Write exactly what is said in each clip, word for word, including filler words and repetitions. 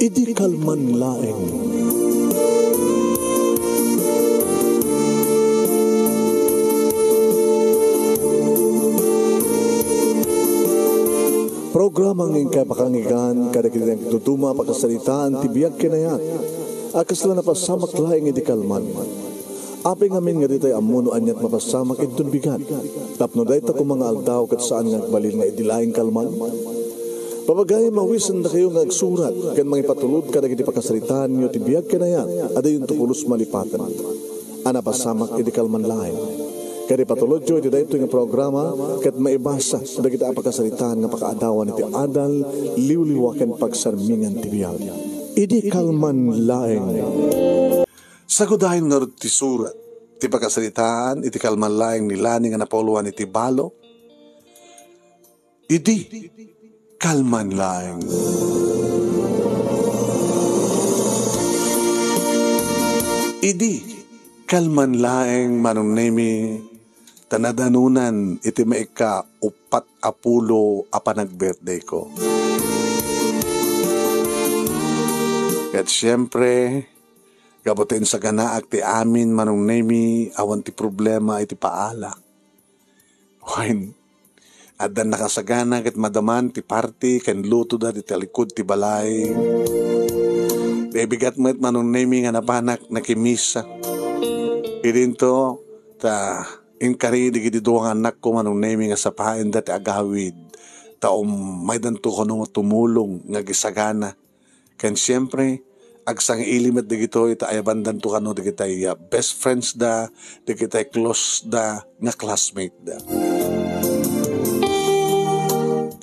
Idi kalman laeng. Programa nga inkay pakanggan kadagiti nagduduma a pakasaritaan ti biag ken ayat a kasla napasamak laeng idi kalman. Apay ngamin nga ditay ammo no aniat mapasamak inton bigat, tapno dayta koma nga aldaw ket saan nga agbalin nga idi laeng kalman? Pabagayam, mawisendakayo nga agsurat ken mangipatulod kadagiti pakasaritaanyo ti biag ken ayat a diyonto pulos malipaten a napasamak idi kalman laeng. Ket ipatulodyo iti daytoy nga programa ket maibasa dagiti a pakasaritaan nga pakaadawan iti adal, liwliwa ken pagsarmingan ti biag. Idi kalman laeng. Sagudayen ngarud ti surat ti pakasaritaan iti kalman laeng ni Lani nga napauluan iti balo. Idi kalman laeng. Idi kalman laeng, Manong Nemi, ta nadanonan iti maika-uppat a pulo a panag-birthday ko. Ket siempre, gapu ta insaganaak ti amin, Manong Nemi, awan ti problema iti paala. Wen, addan nakasagana ket madaman ti party ken lutoda ti talikud ti balay. Bigat met, Manong Nemi, nga napanak nakimisa. Idinto, ta inkari dagiti dua nga annakko, Manong Nemi, nga sapaenda ti agawid. Ta um-, maydanto kano tumulong nga agisagana. Ken siempre, agsang-ili met dagitoy ta ayabandanto kano dagitay, ah, best friends da, dagitay close da nga classmate da.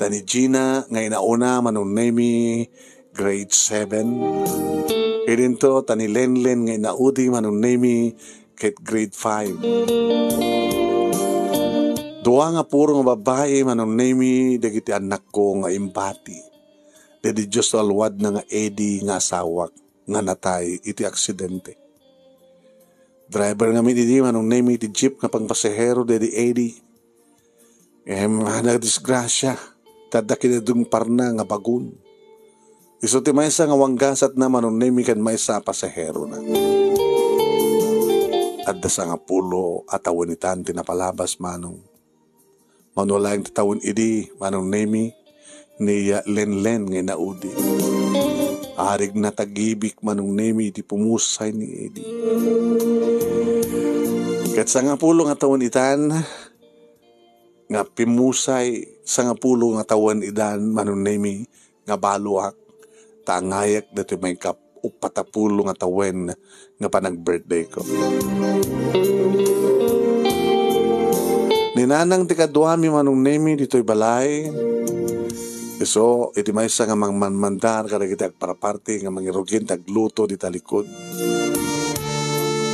Ta ni Gina nga inauna, Manong Nemi, grade seven. Idinto, ta ni Lenlen nga inaudi, Manong Nemi, ket grade five. Dua nga puro nga babbai, Manong Nemi, dagiti annakko nga imbati. Daydi Dios a luadna nga Eddie nga asawak nga natay iti aksidente. Driver ngamin idi, Manong Nemi, ti jeep nga pangpasahero daydi Eddie. Em, nadisgrasia, ta adda kinadungparna nga bagun. Isu ti maysa nga wanggasatna, Manong Nemi, ken maysa a pasaherona. Adda sangapulo a tawen itan ti napalabas, Manong. Mano laeng ti tawen idi, Manong Nemi, ni, ah, Lenlen nga inaudi. Arigna tagibik, Manong Nemi, ti pumusay ni Eddie. Ket sangapulo nga tawen itan, nga pimusay, sangapulo nga tawen idan, Manong Nemi, nga baloak, ta angayek ditoy maikap-uppat a pulo nga tawen nga panag-birthday ko. Ni nanang ti kaduami, Manong Nemi, ditoy balay. Isu, iti maysa nga mangmanmandar kadagiti agparaparti nga mangirugin ti agluto dita likod.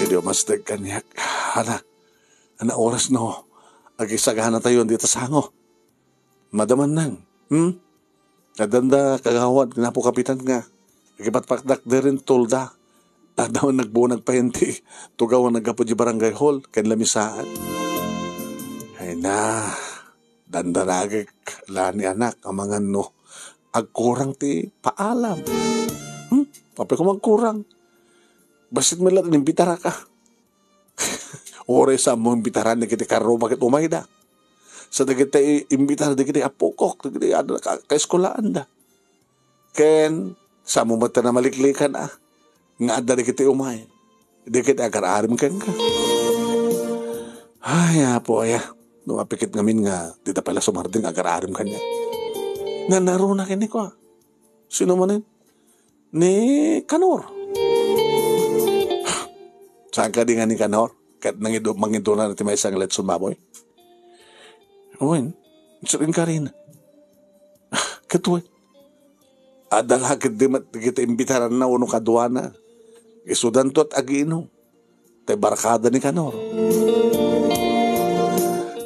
Idi umasteg kaniak, "Hala, ana oras no, agisaganatayon dita sango." Madaman nang, hmm? Addanda kagawad, napo kapitan nga, agipatpakdak deren tolda. Adda man nagbunag pay ti tugaw nga naggapu di barangay hall, ken lamisaan. Ay na, dandanagek la ni anak, amangan no agkurang ti paalam. Hmm? Apay koma agkurang? Bassit met la inimbitaraka. Uray saan mo imbitaran dagiti karruma ket umayda. Sa dagiti imbitar dagiti apukok, dagiti adda ka-, kaeskulaanda. Ken saan mo met ta namaliklikan a, nga adda dagiti umay. Dagiti agar-arim kenka. Ay, Apo, aya. No mapikit ngamin nga dita pay la sumardeng agar-arim kaniak. Nanaruna kenni kua. Sino manen? Ni Kanor. Saan kadi nga ni Kanor? Ket nangido-, mangiduna ti maysa nga litson baboy? Wen, saan karina? Ket wen, adda la ketdi met dagiti imbitaranna wenno kaduana. Isudanto et agiinom. Tay barkada ni Kanor.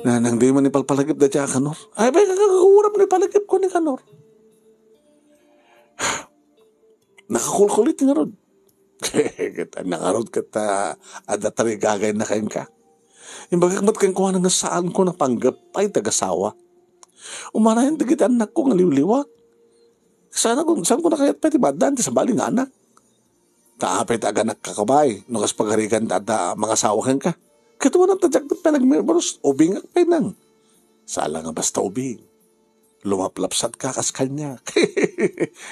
Nanang di man ipalpalagip dayta a Kanor. Ay, bay, kakaguram ni palagip ko ni Kanor. Nakakulkulit ngarud. Ket ngarud ket, ah, adda tarigagayna kenka. Imbagak met kenkuana nga saanko napanggep pay ti agasawa. Umanayon dagiti annakko nga liwliwak. Saan ko, saan ko nakayat pay ti maaddaan ti sabali nga anak? Ta apay ta aganakka kabay, no kas pagarigan ta adda mangasawa kenka. Ket wen ta diak met pay nagmiburos, ubingak pay nang. Sala nga basta ubing. Lumaplapsatka kas kaniak.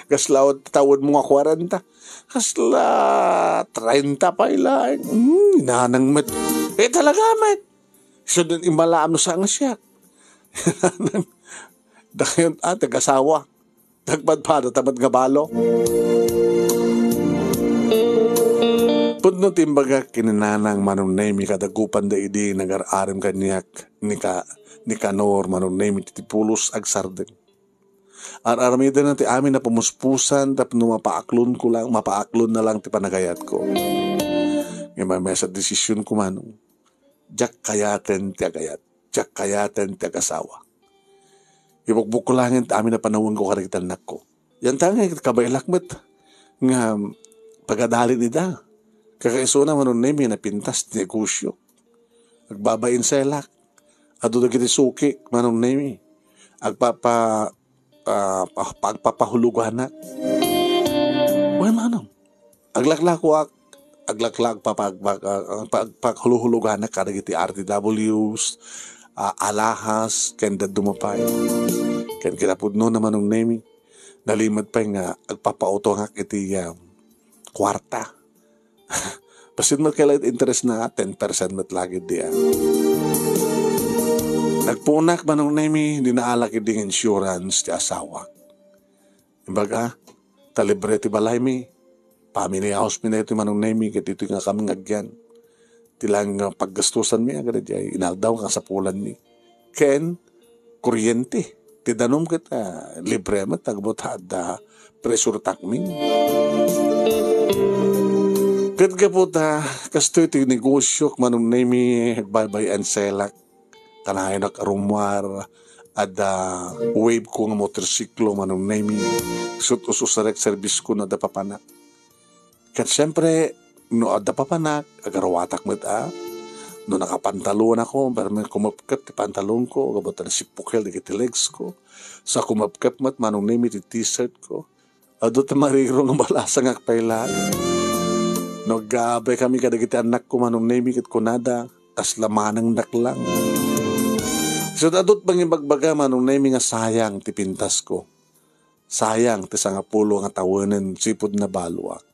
Kasla tawenmo nga kwarenta. Kasla treinta pay laeng. Hmm, inanang met. Eh, talaga met. Isu den immalaam no saan nga siak. Dakayon, ah, tag-asawa. Nagpadpada ta met nga balo. Pudno ti imbagak ken ni nanang Manong Nemi kada gupanda idi nagar-arim kaniak ni ka-, ni Kanor Manong Nemi ti pulos agsardeng. Ar-aramidenna ti amin a pamuspusan tapno mapaaklonko lang, mapaaklonna lang ti panagayatko. Ngem maymaysa ti desisionko, Manong. Diak kayaten ti agayat. Diak kayaten ti agasawa. Ibukbukko laeng ti amin a panawenko kadagiti annakko. Yantangay ket kabaelak met nga pagadalin ida. Kakaisuna Manong Nemi napintas ti negosio. Agbabainselak. Adu dagiti suki, Manong Nemi. Agpapa-, ah, pa-, pagpapahuloganak. Wen, Manong. Aglaklakoak, aglaklak, papag-, pag-, ah, pag-, pagpahuloganak kadagiti R T Ws, ah, alahas, ken dadduma pay. Ken kinapudno na Manong Nemi. Nalimed pay nga agpapautongak iti, ah, kuarta. Bassit met kayat interes na, ten percent met lagi diay. Nagpunak Manong Nemi, dinaalak idi nga insurance ti asawak. Imbaga, ta libre ti balaymi. Family house mi na iti Manong Nemi, ket iti nga kami nga agyan. Ti lang nga paggastusanmi, agada diay, inaldaw nga kasapulanmi. Ken, kuryente. Ti danum ket, ah, libre met, agbo ta adda pressure takming. Ket gapu ta, kastoy ti negosiok, Manong Nemi, agbaybay-an selak. Kanayon ak rummuar, adda wave ko nga motorsiklo, Manong Nemi. Sut ususarek service ko no adda papanak. Ket siempre, no adda papanak, agaruatak met a. No nakapantalon ako, pero may kumapkep ti pantalon ko, gapu ta nasipukel dagiti legs ko. Sa kumapkep met, Manong Nemi, ti t-shirt ko. Adu ti mariro nga balasangak pay laeng. No aggaabay kami kadagiti annakko, Manong Nemi, ket kunada, kasla manangdak lang. Isut' adut mangibagbaga, Manong Nemi, nga sayang ti pintasko. Sayang ti sangapulo nga tawenen sipud nabaluak.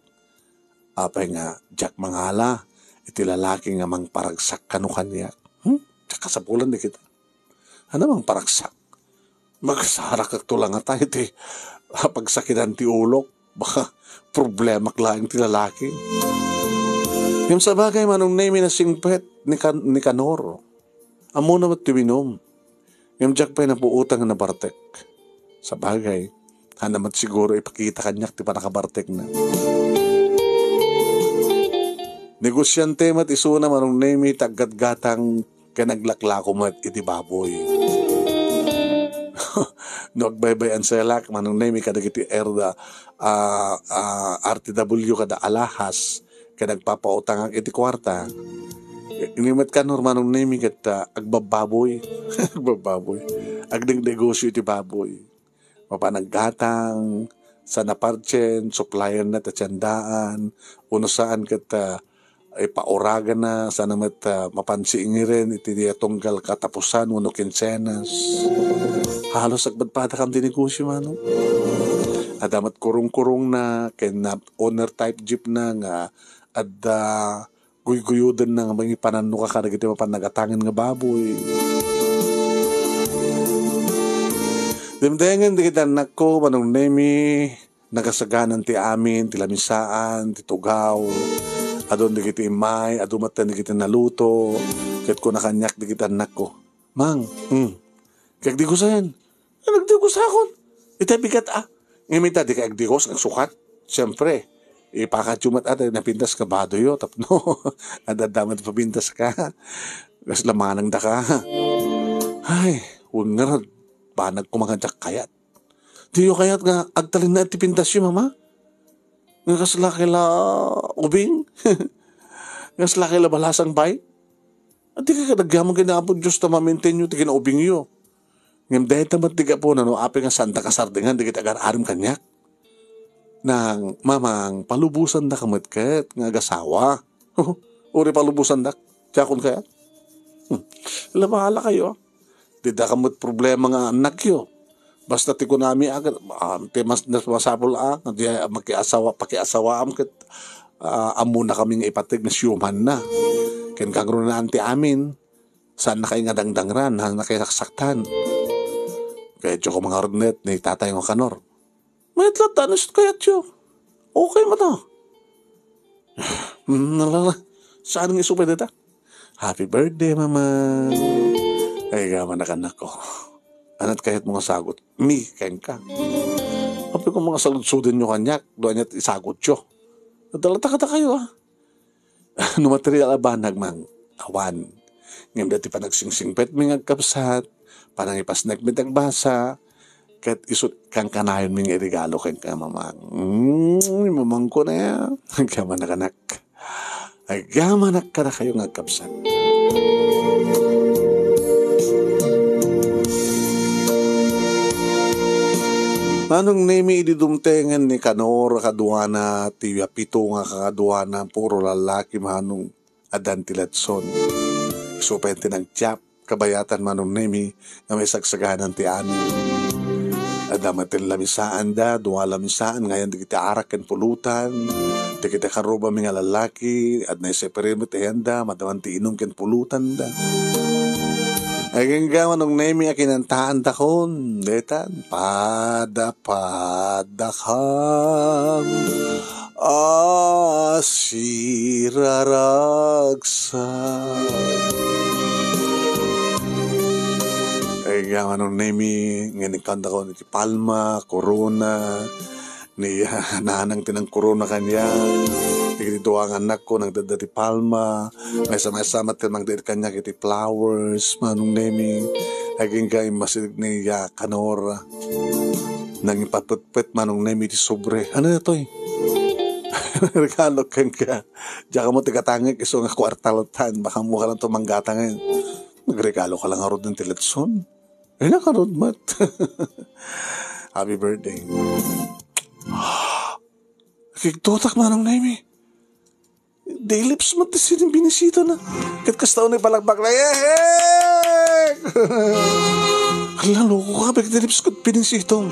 Apay nga diak mangala iti lalaki nga mangparagsak kano kaniak. Hmm? Diak kasapulan dagita. Ania mangparagsak? Magsarakakto la ngata iti pagsakitan ti ulok. Baka problemak laeng ti lalaki. Ngem sabagay, Manong Nemi, nasingpet ni Kan-, ni Kanor. Ammona met ti uminum. Ngem diak pay napuotan nga nabartek. Sabagay, haan met siguro ipakita kaniak ti pannakabartekna. Negosiante met isuna, Manong Nemi, ti aggatgatang ken aglaklako met iti baboy. No agbaybay-an selak, Manong Nemi, kadagiti erda, ah, ah, R T W kada alahas, ken agpapautangak iti kuarta. Ni met Kanor, Manong Nemi, ket, ah, agbabbaboy. Agbabbaboy. Agnegnegosio iti baboy. Mapan aggatang, saan a partsien, supplierna ta siandaan, wenno saan ket, ah, ipauraganna, saan a met, ah, mapan siingiren iti tunggal katapusan wenno kinsenas. Halos agpadpadakami ti negosio, Manong. Adda met kurong-kurongna, ken, ah, owner type jeepna nga adda guyguyodenna nga mangipanannuka kadagiti mapan nagatangen nga baboy. Dimtengen dagiti annakko, Manong Nemi, nagasaganan ti amin, ti lamisaan, ti tugaw. Adun dagiti immay, adu met dagiti naluto, ket kuna kaniak dagiti annakko, "Mang, hmm, kagdigusayan." Nagdigusayon. Iti bigat, ah. Ngem ita, dika agdigus, agsukat. Siyempre, ipakatyo met, ah, napintas ka badoyo, tapno adda met papintas ka. Kasla manangdaka. Ay, wen ngarud, banag ko nga diak kayat. Diyo kayat nga agtalinaed ti pintasyo, Mama? Nga kasla kila ubing? Nga kasla kila balasang bay? Adda ka kadagyaman ken ni Apo Dios ta mamaintainyo ti kinaubingyo. Ngem dayta met ti gapuna no apay nga saanda kasardengan dagiti agar-arim kaniak. nang mamang, palubosandaka met ket nga agasawa. Uray palubosandak, diakon kayat. Hmm. Ala, bahala kayo, ah. Dida ka met problema nga annakyo. Basta ti kunami, ah, ket, ah, ti mas, mas masapul, ah, nga di, ah, makiasawa, pakiasawaam ket, ah, ammona kami nga ipateg nga siumanna. Ken kangrunan ti amin, saannakayo nga dangdangran, saannakayo saksaktan. Kayatyo koma ngarud met ni tatay nga Kanor. Mayat latta, ano isut kayatyo? Okay mata. Hmm, ala, ala. Saan nga isu pay dayta? Happy birthday, Mama. Ay, gama na kanak ko. Anat kayat mo nga sagot? Mi, kenka. Apay ko mga saludsuden nyo kanyak, doon niya isagotyo. Nadalata kada kayo, ah. No material a banag mang, awan. Ngem dati panagsingsingpet mi nga agkabsat, panangipasnek mi agbasa, ket isut' kankanayon mi nga iregalo kenka, Mamang. Mm, Mamang ko na ya. Agyamanak, anak. Agyamanak kada kayo nga agkabsat. Manong Nemi, idi dumtengen ni Kanor kaduana, ti pito nga kaduana, puro lalaki, Manong. Addan ti ladson. Isu pay ti nagtiap, kabayatan Manong Nemi, nga maisagsaganan ti amin. Adda met ti lamisaanda, dua lamisaan, ngayon dagiti arak ken pulutan. Dagiti karrubami nga lalaki, adda isay pay met ayanda, madaman ti inum ken pulutanda. Agingga Manong Nemi a kinantaandakon, detan, pada, pada kam. Asiraragsak. Ay, nga, Manong Nemi, nga inkantako ni Palma, Corona, ni, ah, nanang ti nangkorona kaniak. Dagiti dua nga annakko, nagdadda ti Palma. Maysa-maysa met ti mangded kaniak iti flowers, Manong Nemi. Agingga immasideg ni, ah, Kanor. Nangipatpetpet Manong Nemi ti sobre. Ano na toy? Regalo kenka. Diak ammo ti gatangek isu nga kuarta latta. Baka mo ka lang to manggatangen. Nagregalo ka lang ngarud ti ladson. Ay, nakarod met. Happy birthday. Kigtotak Manong Nemi. Di lips met ti sining binisitana. Ket kasta unay palakpak na, "Ehek!" Hala, loko ka, bek di lips ko binisito.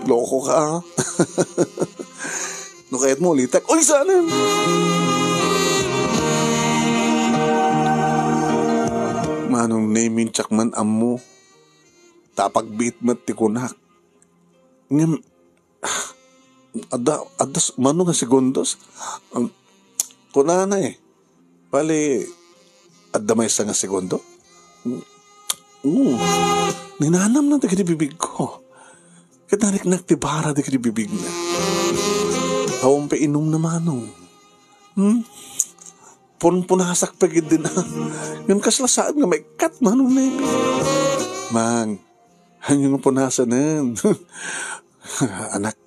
Loko ka, ah. No kayat mo, ulitak. Uy, saan? Manong Nemi, diak man ammo. Ta pagbiit met ti kunak. Ngem, adda, adda s-, mano nga segundos? Ang, kunana eh. Bali, adda maysa nga segundo? Oo. Ninanam na dagiti bibig ko. Ket nariknak ti bara dagiti bibig na. Awan pay inum na Manong. Hmm? Punpunasak pay gid din, ah. Ngem kasla saan nga maikkat, Manong Nemi. Mang, ania nga punasanen? Anak,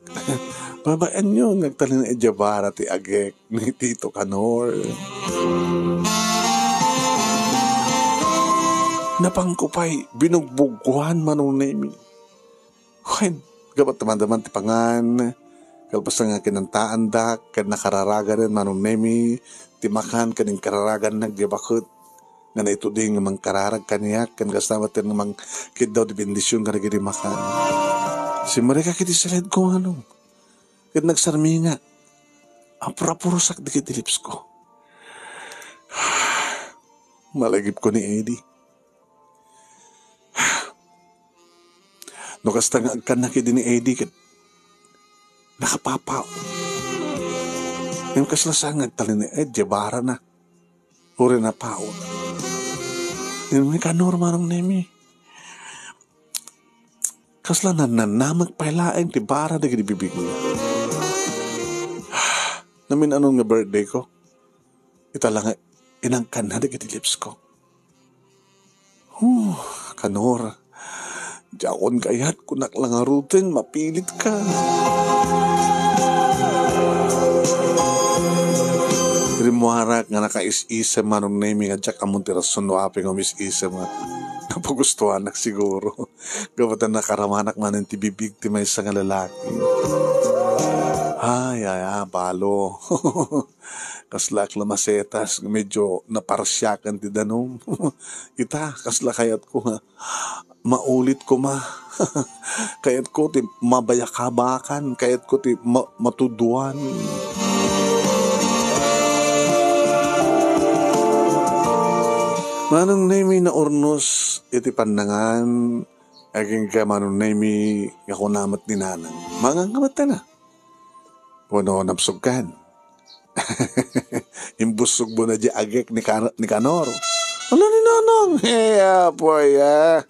babaenyo nga agtalinaed idiay bara ti agek ni Tito Kanor. Napangko pay binugbugkuan, Manong Nemi. Wen, gapu ta madaman ti pangan, kalpasan nga kinantaandak, ken nakararaganen Manong Nemi, ti makan ken inkararagannak diay baket, nga naituding nga mangkararag kaniak, ken kasta met nga mangkiddaw ti bendision kadagiti makan. Simmarikak iti saledko, Manong, ket nagsarmingak, apurapurosak dagiti lipsko. Malagipko ni Eddie. No kasta nga agkannak idi ni Eddie ket nakapapao. Ngem kasla saan nga agtalinaed diay barana. Uray napao. Ngem ni Kanor, Manong Nemi, kasla nannanamek pay laeng ti bara dagiti bibigna. Namin-anon nga birthday ko. Ita la nga inangkanna dagiti lips ko. Huh, Kanor, diakon kayat kunak la ngaruden, mapilit ka. Rimmuarak nga nakais-isem Manong Nemi nga diak ammon ti rason no apay nga umis-isem nga Pagustuanak siguro. Gapu ta nakaramanak manen ti bibig ti maysa nga lalaki. Ay, ay, ay, balo. Kaslaak la masetas, medyo naparsiakan ti danum. Ita, kasla kayatko nga maulit koma. Kayatko ti mabayakabakan, kayatko ti ma-, matuduan. Manong Nemi, naurnos iti pannangan, agingga Manong Nemi nga kuna met ni Nanang. Mangan ka met, tana. Wenno nabsogkan. Imbussogmo na di agek ni Kan-, ni Kanor. Ala ni Nanang? He, apo aya.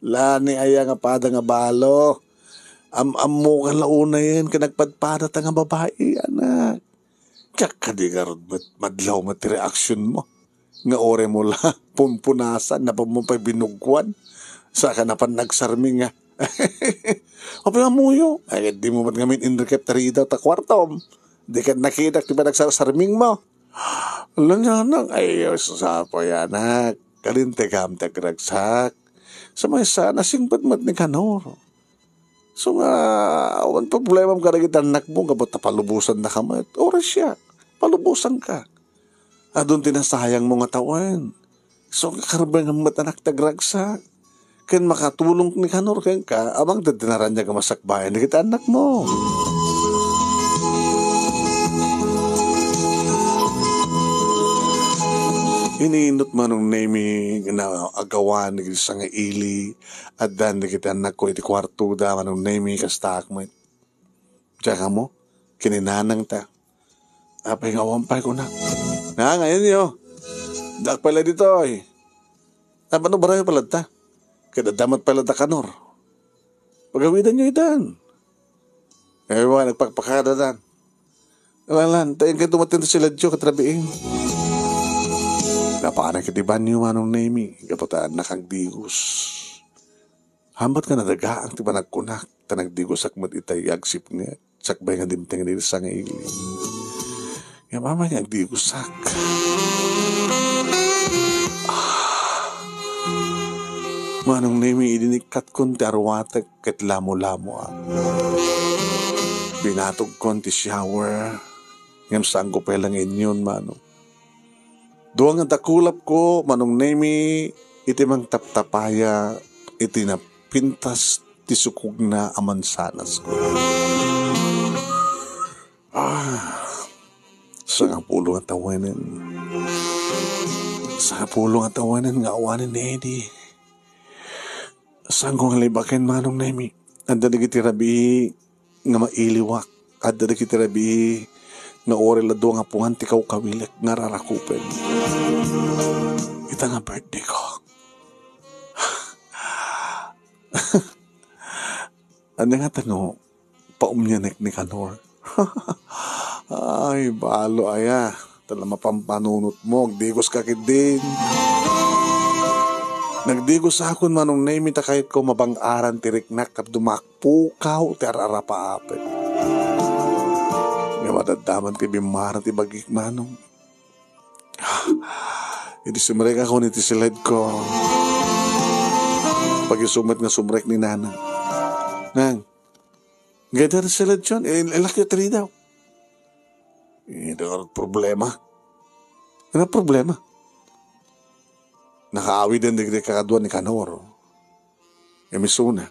Lani aya nga pada nga balo. Am-ammokan la unayen ken nagpadpadata nga babai, anak. Diak kadi ngarud met madlaw met ti reaksionmo. Nga uray mo la pumpunasan, napammo pay binugwan. Saka napan nagsarming nga, "Apay ammoyo?" Ay, dimo met ngamin inrikep ta ridaw ta kuartom. Di ket nakitak ti panagsarsarmingmo. Ala, Nanang, ay, sapo, anak. Kalintegam ti agragsak. Sa maysa, nasingpet met ni Kanor. So nga, awan problemam kadagiti annakmo, gapu ta palubosannaka met. Uray siak, palubosanka. Adun ti nasayangmo nga tawen. So nga, karbengan met, anak, ti agragsak. Ken makatulong ni Kanor kenka, amangan ti naraniag a masakbayan dagiti annakmo. Ininut Manong Nemi nga agawan dagiti sangaili, addan dagiti annakko iti kuartoda, Manong Nemi, kastaak met. Diak ammo, ken ni Nanang ta. Apay nga awan pay kunak. Nga, ngayon yo. Diak pay la ditoy. Napano barayo pala ta? Ket adda met pala da Kanor. Pagawidan yo itan. Eh, wa, nagpakpakada dan. Lan, lan, ta inkay dumaten ti siladyo ket rabiin. Napanak iti banyo, Manong Nemi, gapu ta nakagdigos. Hambat nga nadagaak ti panagkunak, ta nagdigosak met itay agsipnget, sakbay nga dimteng dagiti sangaili. Ngem amay nga agdigosak. Ah. Manong Nemi, idi nikkatkon ti arwatek ket lamolamoak. Binatogkon ti shower, ngem saanko pay la nga inyon, Manong. Dua nga dakulapko, Manong Nemi, iti mangtaptapaya iti napintas ti sukogna a mansanasko. Ah, sangapulo nga tawenen. Sangapulo nga tawenen nga awanen ni Eddie. Saanko nga libaken, Manong Nemi. Adda dagiti rabii nga mailiwak. Adda dagiti rabii nga uray la dua nga pungan ti kawkawilek nga rarakupen. Ita nga birthday ko. Ania ngata no paumnianek ni Kanor? Ay, balo aya. Ta la mapampanunotmo, agdigoska ketdin. Nagdigosakon, Manong Nemi, ta kayatko mabang-aran ti riknak tapno makpukaw ti ar-arapaapek. Nga madaddaman ti bimmara ti bagik, Manong. Idi sumrekakon iti siledko, pagisummet nga sumrek ni Nanang. Nang, gaydar ti siledyon, il-, ilakyo ti ridaw. Iti ngarud problema. Ania problema? Nakaawiden dagiti kakadua ni Kanor. Ngem isuna,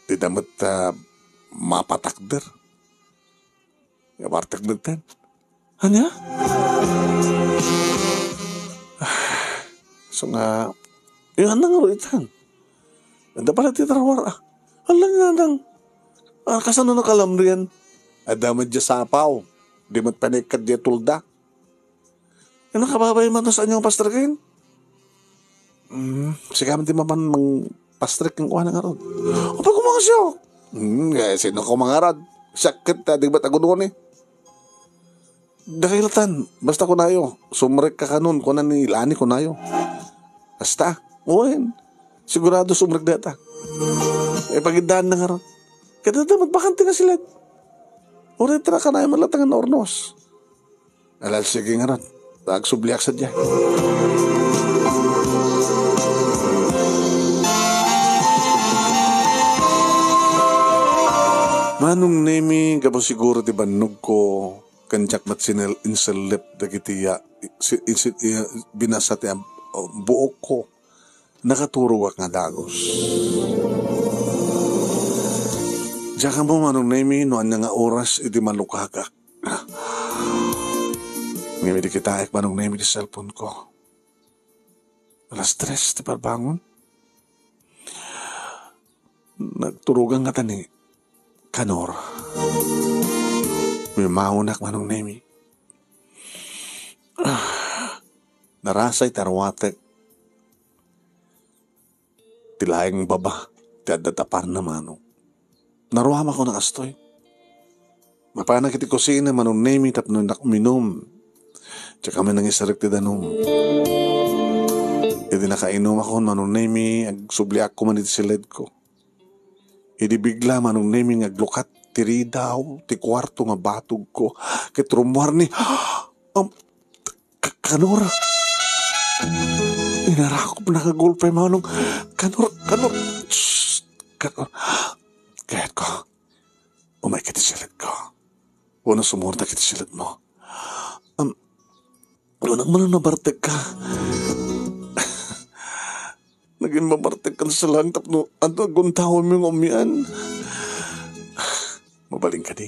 dida met, ah, mapatakder. Nga bartek met ten. Ania? So nga, eh, ania ngarud itan? Adda pala ti tarawar, ah. Ala nga nang, ah, kasano nakalamrian? Adda met diay sapaw. Di met panikkad diay tulda. Ania, kababay man to sa inyo nga pastreken? Hmm, sika man ti mapan mangpastrek kenkuana ngarud. Apay koma nga siak? Hmm, eh, sino koma ngarud? Siak ket, ah, di met agunoni. Dakay latan, basta kunayo, sumrekka kanon, kuna ni Lani kunayo. Basta, wen, sigurado sumrek dayta. Eh, pagiddaanna ngarud. Ket adda met bakante nga siled. Uray ta kanayon man latta nga naurnos. Ala, sige ngarud. Ta agsubliak sadiay. Manong Nemi, gapu siguro ti bannogko, ken diak met sinel-, insellep dagiti ya-, si-, insi-, iya-, binasa ti ab-, buokko. Nakaturogak nga dagus. Diak ammo, Manong Nemi, no ania nga oras idi malukagak. Ngem idi kitaek, Manong Nemi, ti cellphone ko, alas tres ti pagbangon. Nagturogan ngata ni Kanor. Bimmangonak, Manong Nemi. Ah, narasay ti aruatek. Ti laeng baba ti adda taparna, Manong. Naruam a kuna kastoy. Mapanak iti kusina, Manong Nemi, tapno nak uminum. Diak kami nangisarek ti danum. Idi nakainumakon, Manong Nemi, agsubliakko man iti siledko. Idi bigla, Manong Nemi, nga aglukat ti ridaw ti kuarto nga batogko. Ket rummuarni, am, Ka-, Kanor. Inarakopna nga gulpe, Manong. Kanor, Kanor. Shh, Kanor. Kayatko, umayka iti siledko. Wenno sumurda iti siledmo. Am, wenno, Manong, nabartekka. Nagin mabartekkan sa lang tapno adda aguntawanmi nga umian. Mabalin kadi?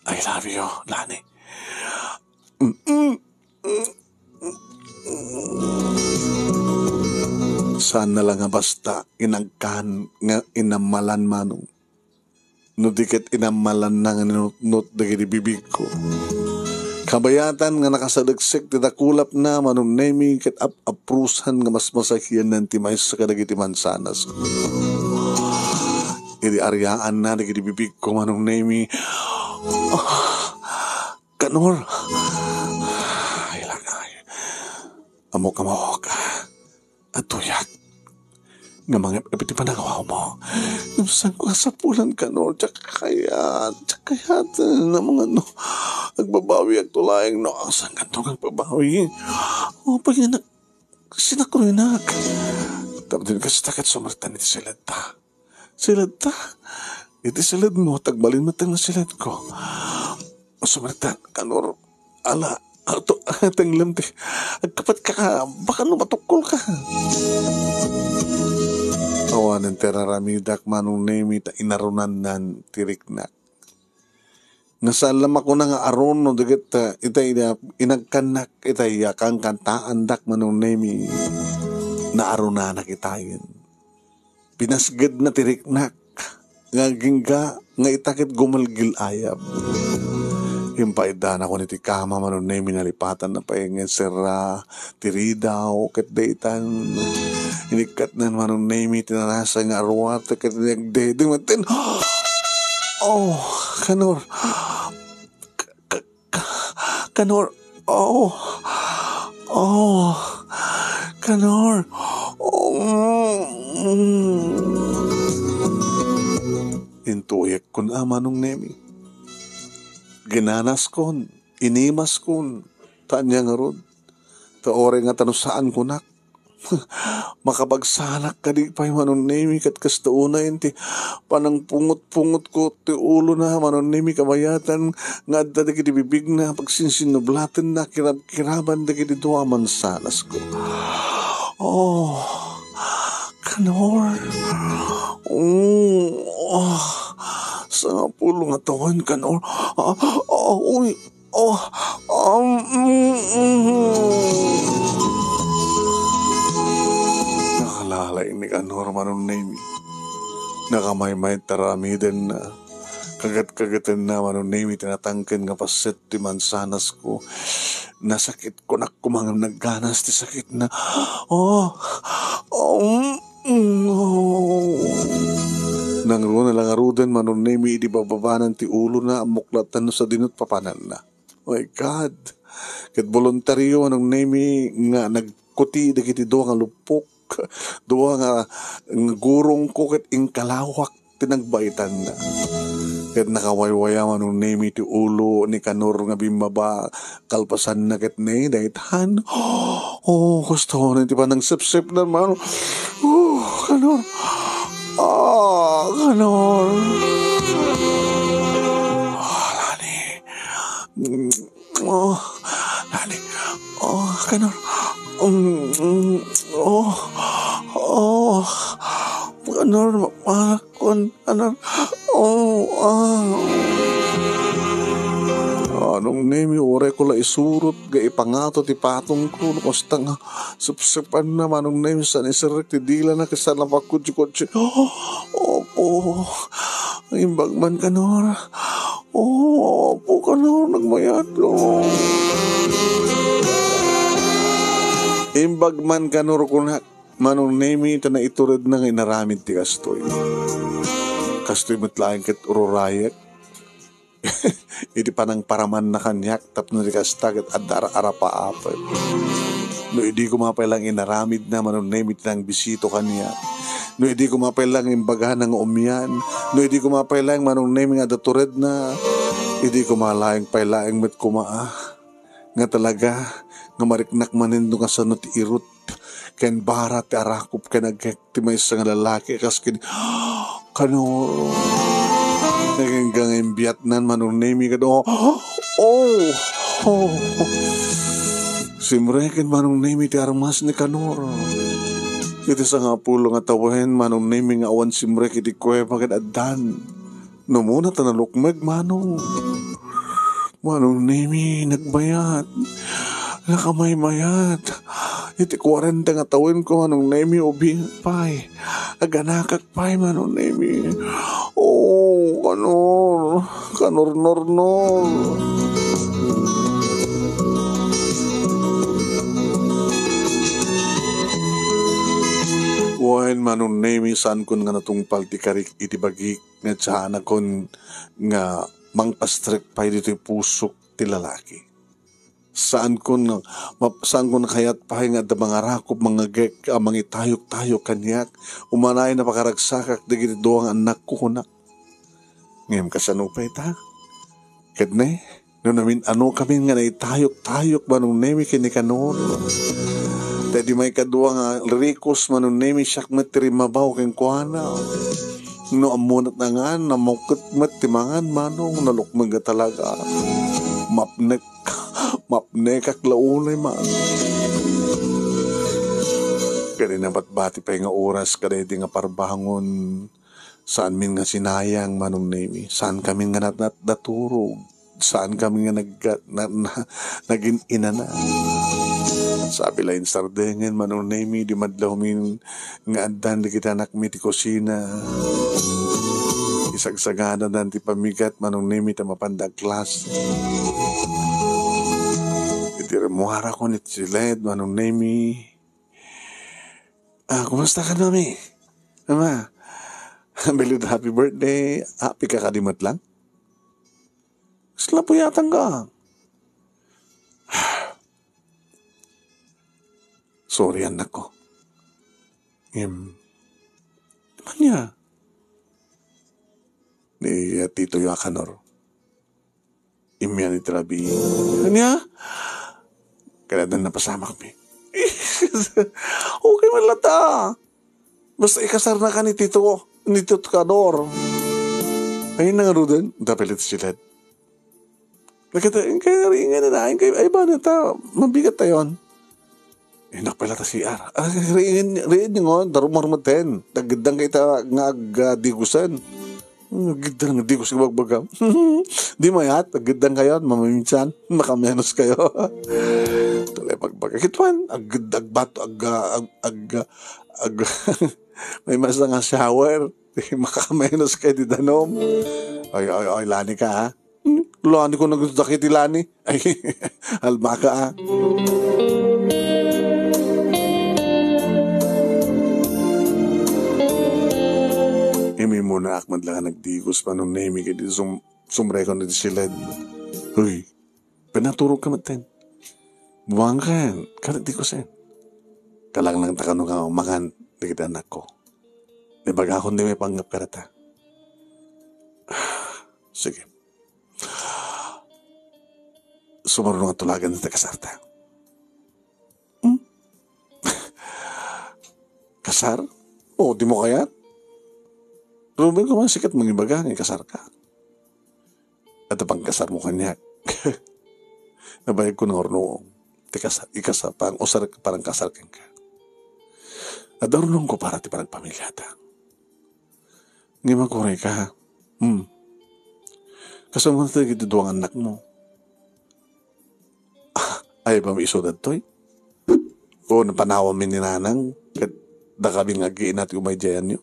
I love you, Lani. Mm-mm. Saan na lang nga basta inagkan nga inammalan, Manong. No di ket inammalanna nga ninutnot dagiti bibigko. Kabayatan nga nakasaleksek ti dakulapna, Manong Nemi, ket ap-aprusan nga mas masakianan ti maysa kadagiti mansanas. Idi ariaanna dagiti bibigko, Manong Nemi, ah, Kanor. Ay, lakay. Ammok a maok. Adtoyak nga mangep-ep iti panangawawmo. Ngem saanko a sapulan, Kanor, diak kayat, diak kayat, eh, na mga no, agbabawiakto laeng no, saankanto nga agbabawi? O, pagyanak, sinakrunak. Tapno kasta ket sumartan iti siledta. Siledta? Iti siledmo, tagbalin met nga siledko. Sumartan, Kanor, ala, ato, tenglem ti, agkapat ka, baka no matukkolka. Awanen ti raramidak, Manong Nemi, ta inarunannan ti riknak. Nga saan la makuna nga aron no dagit, ah, itay, ah, inagkannak itay, ah, kankantaandak, Manong Nemi. Naarunanak itayen. Pinasgedna ti riknak nga agingga nga ita ket gumalgil-ayab. Impaiddanakon iti kama, Manong Nemi, nalipatanna pay nga inserra ti ridaw ket daytan. Inikkatnan, Manong Nemi, ti narasay nga aruatek ket agdedeng maten. Oh, Kanor. Ka-, ka-, Kanor. Oh. Oh. Kanor. Oh. Mm. Intuyekkon a, Manong Nemi. Ginanaskon, inimaskon, ta ania ngarud? Ta uray ngata no saankonak, makabagsanak kadi pay, Manong Nemi, ket kasta unay ti panangpungot-pungotko ti ulona, Manong Nemi, kabayatan nga adda dagiti bibigna, pagsinsinnublatenna, kirab-kiraban dagiti dua a mansanasko. Oh, Kanor. Mm, oh, sangapulo nga tawen, Kanor. Ah, ah, uy, Oh, um, mm, mm. Nakalalay ni Kanor, Manong Nemi. Nakamaymay taramidenna. Kagat-kagatenna, Manong Nemi, ti natangken nga paset ti mansanasko. Nasakitkonak koma ngem nagganas ti sakitna. Oh, um, mm, oh. Nangruna la ngaruden, Manong Nemi, idi bababanan ti ulona, ammok latta no sadino ti papananna. My God. Ket boluntario, Manong Nemi, nga nagkuti dagiti dua nga luppok, dua nga, nga gurongko ket inkalawak ti nagbaitanna. Ket nakawaywaya, Manong Nemi, ti ulo ni Kanor nga bimmaba, kalpasanna ket ni daytan. Oh, kasta unay ti panangsepsepna, Manong. Oh, Kanor. Ah, Kanor. Kanor, mapalak kon, kanor. Oh, ah. Manong Nemi, uray ko la isurot nga ipangato ti patongko, no kasta nga sepsepanna, Manong Nemi, saan iserrek ti dilana, ket saan la pakudkudkod. Opo. Imbag man, kanor. Oh, opo, kanor, nagmayat, oh. Imbag man, kanor, kunak, Manong Nemi, ta naituredna nga inaramid ti kastoy. Kastoy met laeng ket ururayek iti panangparamanna kaniak tapno di kasta ket adda ar-arapaapek. No idi koma pay laeng inaramidna, Manong Nemi, ti nangbisito kaniak, no idi koma pay laeng imbagana nga umian, no idi koma pay laeng, Manong Nemi, nga adda turedna, idi koma laeng pay laeng met koma, ah, nga talaga nga mariknak manen no kasano ti irut ken bara ti arakop ken agek ti maysa nga lalaki a kas ken Kanor. Nagingga nga imbiatnan, Manong Nemi, ket oh, oh, oh. Simreken, Manong Nemi, ti armas ni Kanor. Iti sangapulo nga tawen, Manong Nemi, nga awan simrek iti kuweba ket addan. Namuna ta nalukmeg, Manong. Manong Nemi, nagmayat. Nakamaymayat. Iti kuarenta nga tawenko, Manong Nemi, ubiak pay. Aganakak pay, Manong Nemi. Oh, Kanor. Kanor, nor, nor. Wen, Manong Nemi, saankon nga natungpal ti karik iti bagik nga saanakon nga mangpastrek pay ditoy pusok ti lalaki. Saankon nga, map-, saankon kayat pay nga adda mangarakop, mangagek a mangitayok-tayok kaniak, umanayon a pakaragsakak dagiti dua nga annakko, kunak. Ngem kasano pay ta? Ket ne, no namin-anokamin nga naitayok-tayok, Manong Nemi, ken ni Kanor. Ta idi maikadua nga rikos, Manong Nemi, siak met ti rimmabaw kenkuana. No ammonak nga, namukket met ti mangan, Manong, nalukmeg a talaga. Mapnek, mapnekak la unay, Manong. Ket nabatbati pay nga oras kadaydi nga parbangon, saanmin nga sinayang, Manong Nemi. Saankamin nga nat-, nat-, naturog. Saankamin nga nag-, na-, na-, nagin-inana. Sabi la insardengen, Manong Nemi, di madlawmin nga addan dagiti anakmi ti kusina. Isagsaganadan ti pamigat, Manong Nemi, ta mapanda agklase. Iti rimmuarakon iti siled, Manong Nemi. Ah, kumusta ka, Mami? Ama, belated happy birthday. Happy ka kadi met lang? Kasla puyatan ka? Sorry, anak ko. Em, ania? Ni Tito Yakanor. Immian iti rabii. Ania? Kanadan napasamak mi. Okay man lata. Basta ikasarna ka ni Tito, ni Tito Kador. Ay, nangaruden, dapelit silad. Nakita, kaya ringan na, ay, ay, ay, ba na ta, mabigat tayon. Eh, nakpala ta C R. Ah, riin, riin yung ngon, darumar mo ten. Nagdang kita nga ag, ah, digusan. Hmm, gidda nga digos nga bagbaga. Di mayat, agdang kayo, mamaminsan, makamenos kayo. Tulay pagbaga. Kitwan, ag, agbato, ag, ah, ag, ag, ag, may masa nga shower. Makamenos kayo di danom. Ay, ay, ay, lani ka, ha? Hmm, lani ko nagdakit ti lani. Ay, albaka, ah. Imimuna ak man lang nagdigos, Manong Nemi, kay di sum-, sumrekon iti siled. Uy, pinaturog ka maten. Buwang ka yan, kadi digusen. Kalang lang ta kano nga mangan, dagiti anak ko. Ibagakon di may panggap ka rata. Sige. Sumaruno nga tulagan ti kasarta. Hmm? Kasar? O, di mo kayat? Ruben ko man sikat mangibaga nga kasar ka. At pang kasar mo kaniak. Nabayag ko nga urno. Ti kasar, ikasar, pang usar, parang kasar kenka. Adda urnongko para ti panagpamiliata. Ngem agurayka. Hmm. Kasano man dagiti dua nga annakmo? Ay, ba isu dagitoy? O, napanawanmi ni nanang, ket dakami nga aggiina ti umay diayanyo?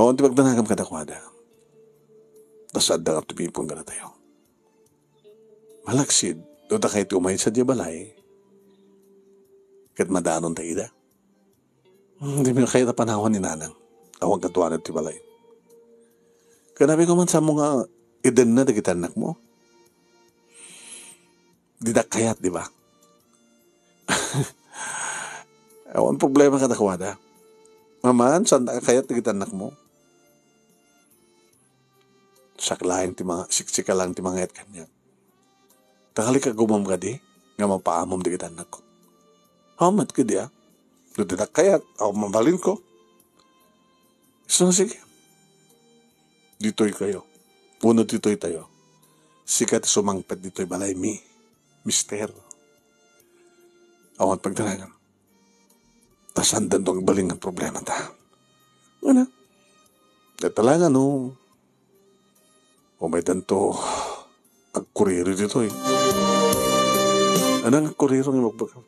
Awan ti pagdanagam kadakuada. Ta saanda nga tumipon kadatayo. Malaksid, no dakay ti umay sadiay balay, ket madaanonta ida. Hmm, dimi kayat a panawan ni nanang. Awan kaduanan ti balay. Kanabi ko man samo nga idenna dagiti annakmo. Didak kayat, di ba? Awan problema kadakuada. Maman, saan ka kayat dagiti annakmo? Siak laeng ti mga, siksika laeng ti mangayaat kaniak. Takali ka gumam kadi, nga mapaamom dagiti annakko. Hamat kadi, ah. No didak kayat, awan mabalinko. So, sige. Ditoy kayo. Wenno ditoy tayo. Sika ti sumangpet ditoy balaymi, mister. Awan pagdanagam. Ta saandanto agbalin nga problemata. Ngana? Detta la nga no, umaydanto agkuriri ditoy. Ania nga agkuriri nga ibagbagam?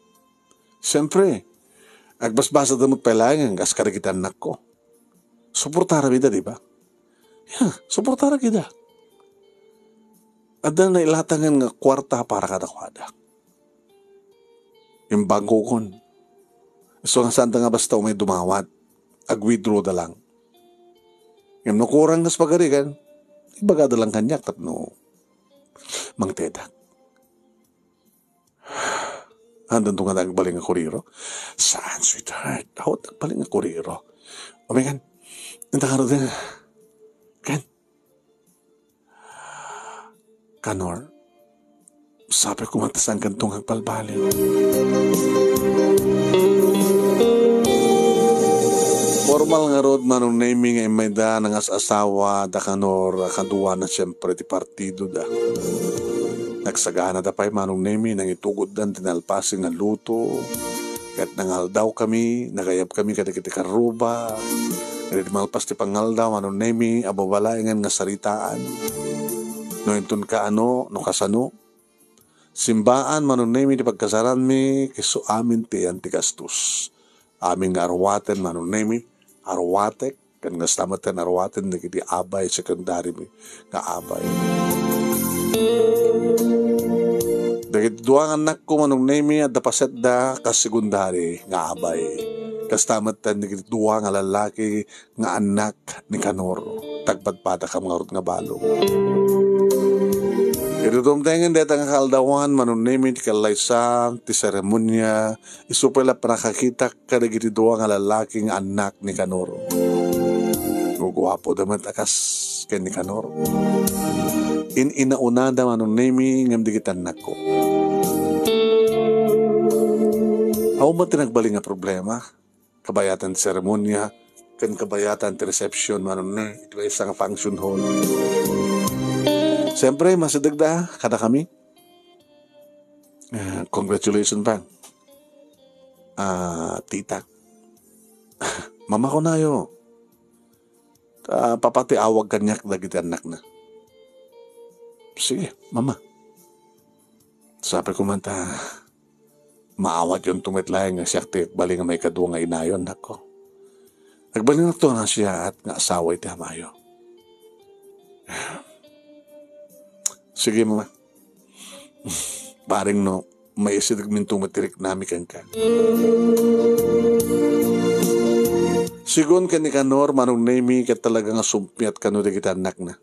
Siyempre, agbasbasada met pay laeng nga kas kadagiti annakko. Suportaram ida, di ba? Ya, suportaram ida. Adda nailatangan nga kuarta para kadakuada. Imbangkokon. Isu nga saanda nga basta umay dumawat, ag-withdraw da lang. Ngem no kurang kas pagarigan, ibagada lang kaniak tapno mangtedak. Haandanto nga agbalin nga kuriro? Saan, sweetheart? Awan agbalin nga kuriro. Umingan. Inta ka rudin. Kan? Kanor. Sapay ko man ta saankanto nga agbalbaliw. Formal ngarud, Manong Nemy, nga immayda nangas-asawa da Kanor a kaduana, siyempre, ti partido da. Nagsaganada pay, Manong Nemy, nangitugotdan ti nalpasen nga luto, ket nangaldawkami, nagayabkami kadagiti karruba. Ket idi malpas ti pangaldaw, Manong Nemy, ababain nga saritaan. No inton kaano, no kasano, simbaan, Manong Nemy, ti pagkasaranmi, ket isu amin ti ayan ti gastos. Amin nga aruaten, Manong Nemy, aruatek, ken kasta met ti aruaten dagiti abay, secondary mi nga abay. Dagiti dua nga annakko, Manong Nemy, adda pasetda kas secondary nga abay. Kasta met dagiti dua nga lallaki nga annak ni Kanor, tagpadpadakam ngarud nga balo. Idi dumtengen dayta nga kaaldawan, Manong Nemy, ti kallaysa ti seremonia, isu pay la pannakakitak kadagiti dua nga lallaki nga annak ni Kanor. Guguapoda met a kas ken ni Kanor. In-inaunada, Manong Nemy, ngem dagiti annakko. Awan met ti nagbalin nga problema. Kabayatan ti seremonia, ken kabayatan ti reception, Manong Nemy, iti maysa nga function hall. Siyempre, masidegda kadakami. Ah, congratulations, Bang. Ah, tita. Mama, kunayo. Ta, papa ti awag kaniak dagiti annakna. Sige, Mama. Sapay ko man ta, maawatyonto met laeng nga siak ti agbalin nga maikadua nga inayo, annakko. Agbalinakto nga siak nga asawa iti amayo. Sige, Mama. Bareng no, maisidegminto met ti riknami kenka. Sigun ken ni Kanor, Manong Nemy, ket talaga nga sumpiat kano dagiti annakna.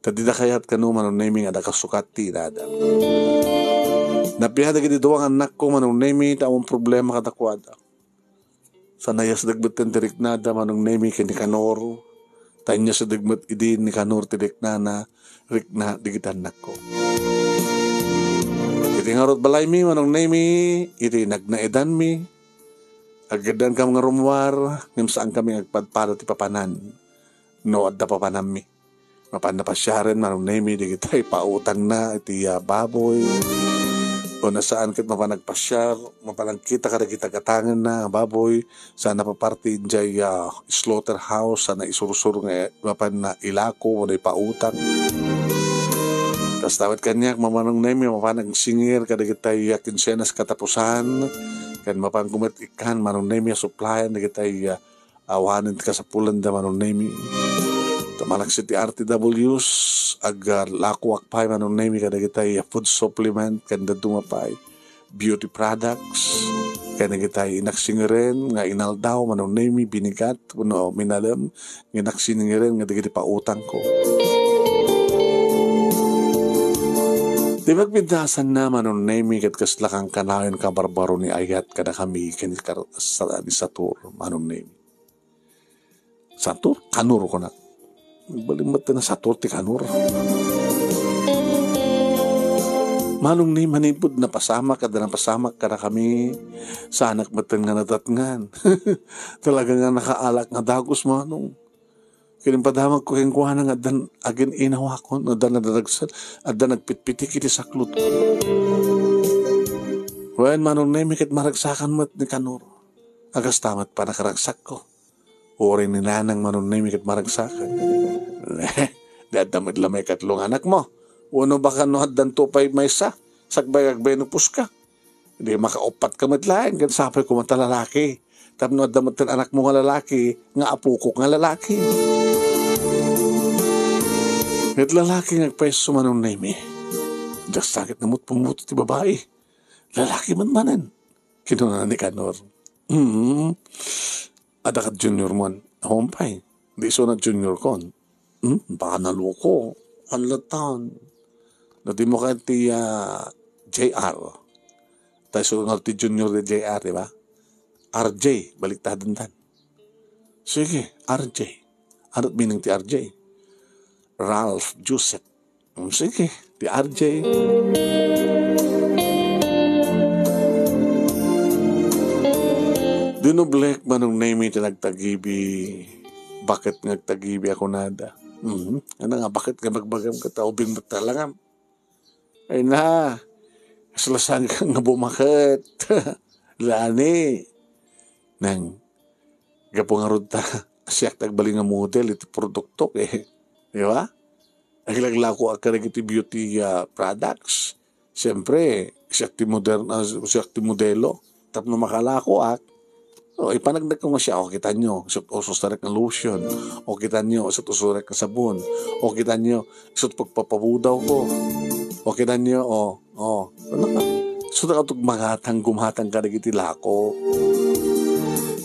Ta dida kayat kano, Manong Nemy, nga adda kasukat ti inada. Napiha dagiti dua nga annakko, Manong Nemy, ta awan problema kadakuada. Sa nayasideg met ti riknada, Manong Nemy, ken ni Kanor. Ta inyasideg met idi ni Kanor ti riknana, rikna dagiti annakko. Iti ngarud balaymi, Manong Nemy, iti nagnaedanmi, aggaddankam nga rummuar, ngem saankami nga agpadpada ti papanan. No adda papananmi, mapanna pasiaren, Manong Nemy, dagiti pautangna iti, ah, baboy, Wenno saan ket mapan nagpasiar, mapan nagkita kadagiti gatangenna nga baboy, saan napaparti idiay, ah, slaughterhouse, saan naisursur nga mapan ilako wenno ipautang. Kasta met kaniak, Manong Nemy, mapan agsingir kadagiti, ah, kinsenas katapusan, ken mapanko met ikkan, Manong Nemy, a supplyan dagiti, ah, awanen ti kasapulanda, Manong Nemy. Ta malaksid ti R T Ws, aglakoak pay, Manong Nemy, kadagiti food supplement, ken dadduma pay beauty products, ken dagiti inaksingiren nga inaldaw, Manong Nemy, binigat, wenno minalem, nga inaksingiren nga dagiti pautangko. Ti pagpintasanna, Manong Nemy, ket kasla kankanayon kabarbaro ni ayat kadakami ken ni Kar-, sa-, ni Satur, Manong Nemy. Satur? Kanur, kunak. Nagbalin met na Satur ti kanur. Manong Nemy, manipud napasamak, adda napasamak kadakami, saanak metten nga nadatngan. Talaga nga nakaalak nga dagus, Manong. Ket impadamagko kenkuana nga addan agin-inawakon, adda nadaragsak, adda nagpitpitik iti saklot. Wen, Manong Nemy, ket maragsakan met ni kanur. Agasta met pannakaragsakko. Uray ni nanang, Manong Nemy, ket maragsakan. Di adda met la maikatlo nga anakmo. Wenno baka no addanto pay maysa, sakbay agmenopause ka. Di makauppat ka met laeng, ket sapay koma ta lalaki. Tapno adda met ti anakmo nga lalaki, nga apokok nga lalaki. Ket lalaki nga agpayso, Manong Nemy. Diak sakit namut pumuto ti babai. Lalaki met manen. Kinuna ni Kanor. Hmm. Adda kad junior mon. Awan pay. Di isu na junior kon. Hmm? Baka naloko. Anlatan. Nadimo ka ti, ah, J R. Tayo sunod ti junior ni J R, di ba? R J, baliktadan tan. Sige, R J. Ano meaning ti R J? Ralph Joseph. Mm, sige, ti R J. Dinublek, Manong Nemy, ti nagtagibi. Baket nga agtagibi a kunada. Mhm. Ano nga, baket nga magbagam ka ta ubing matalangam? Ay na, kaslasang ka nga bumaket. Lani. Nang, gapu ngarud ta, siak ti agbalin nga model iti produktok, eh. Di ba? Aglaglako ak kadagiti beauty, ah, products. Siyempre, siak ti modern-, ah, siak ti modelo. Tapno makalakoak, o, ipanagnagko nga siak, o, kitanyo, isut' usurek nga lotion. O, kitanyo, isut' usurek nga sabon. O, kitanyo, isut' pagpapabudaw ko. O, kitanyo, o, o, ano ka? Isut' ka tug magatang, gumatang kadagiti lako.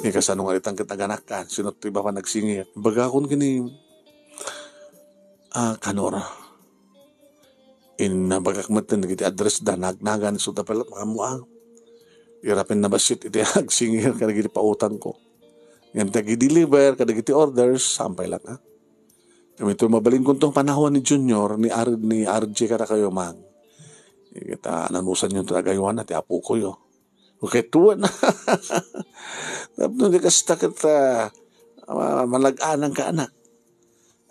Ika, sano nga itang ket aganakkan? Sino ti baba nagsingir? Bagakon kini, ah, Kanor. Innabagak met dagiti address da, nagnagan, isut' da pala, makamuang. Irapen na bassit iti agsingir kadagiti pautangko. Ngem ti agi-deliver kadagiti orders, sampay lang, ha? Ngem ito mabalin kunto panawan ni Junior, ni R-, ni R J kadakayo, Mang. Ita, nanusan yon ti agaywana ti apokoyo. Okay, tuwan. Tapno di kasta ket, ah, ma-, malag-anang ka, anak.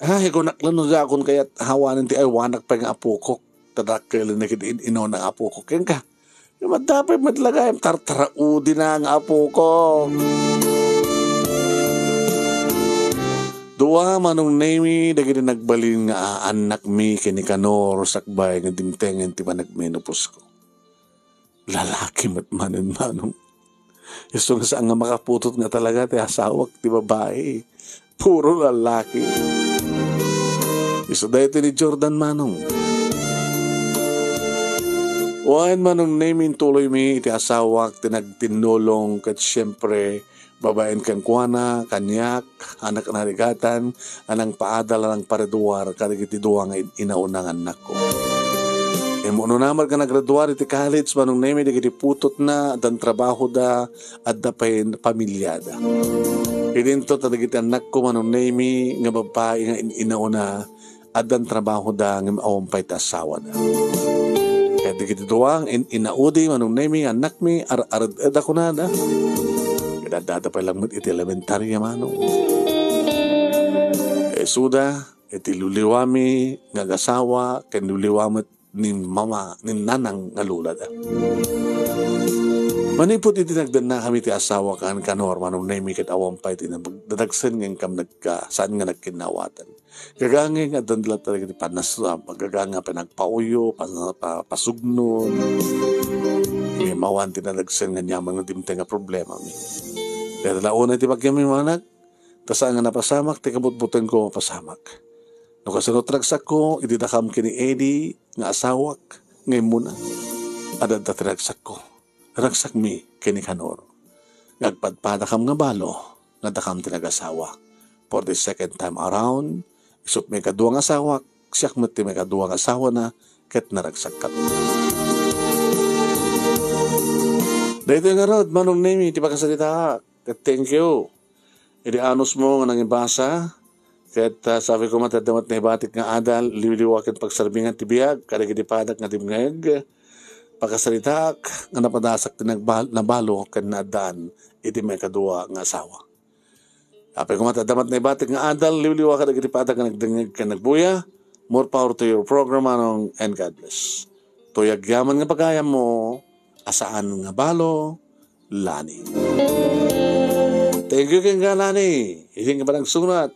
Ay, kunak lang no dakon kayat awanen ti aywanak pay nga apokok. Tadakkel na ket in-, inuna nga apokok. Kenka, madapay met lagayam, tartaraudi na nga apokok. Dua, Manong Nemy, dagiti nagbalin nga aannakmi ken ni Kanor sakbay nga dimtengen ti panagmenopause ko. Lalaki met manen, Manong. Isu nga saan nga makaputot nga talaga ti asawak ti babai. Puro lalaki. Isu daytoy ni Jordan, Manong. Wen, Manong Nemy, intuloymi iti asawak ti nagtinnulong ket siempre, babaen kenkuana, kaniak, a nagnarigatan, a nangpaadal, a nangpareduar kadagiti dua nga in-, inauna nga annakko. Immunona met nga nagreduar iti college, Manong Nemy, dagiti putotna, addan trabahoda, adda pay pamiliada. Idinto ta dagiti annakko, Manong Nemy, nga babbai nga in-, inauna, addan trabahoda ngem awan pay ti assawana. Ket dagiti dua nga in-, inaudi, Manong Nemy, annakmi, ar-, ar-, ed-ed a kunada. Ket addada pay lang met iti elementaria, Manong. Isuda, iti liwliwami nga agasawa, ken liwliwa met ni mama, ni nanang nga lolada. Manipud iti nagdannakami ti asawa ken ni Kanor, Manong Nemi, ket awan pay ti nag-, nadagsen nga inkam nagka-, saan nga nagkinnawatan. Gagangay nga addan latta dagiti panasam, gagangay nga panagpauyo, pan-, pa-, pasugnon. Ngem awan ti nadagsen nga aniaman nga dimteng nga problemami. Dayta la unay ti bagiami, manang, ta saan nga napasamak ti kabutbutengko a mapasamak. No kasano ti ragsakko, idi dakam ken ni Eddie nga asawak nga immuna, adda ti ragsakko. Ragsakmi ken ni Kanor. Nga agpadpadakam nga balo, nga dakam ti nagasawa. For the second time around, isut' maikadua nga asawak, siak met ti maikadua nga asawana, ket naragsakkami. Daytoy ngarud, Manong Nemi, ti pakasaritaak. Ket thank you. Idi anusmo nga nangibasa, ket, ah, sabi ko met, adda met naibatik nga adal, liwliwa ken pagsarbingan ti biag, kadagiti padak nga dimngeg, pakasaritaak nga napadasak ti nagbal-, nabalo ken naaddaan iti maikadua nga asawa. Apay koma ta adda met naibatik nga adal, liwliwa kadagiti padak nga nagdengngeg ken nagbuya. More power to your program, Manong, and God bless. Toy agyaman nga pagayammo, a saan nga balo, Lani. Thank you kenka, Lani. Idi nga panagsurat,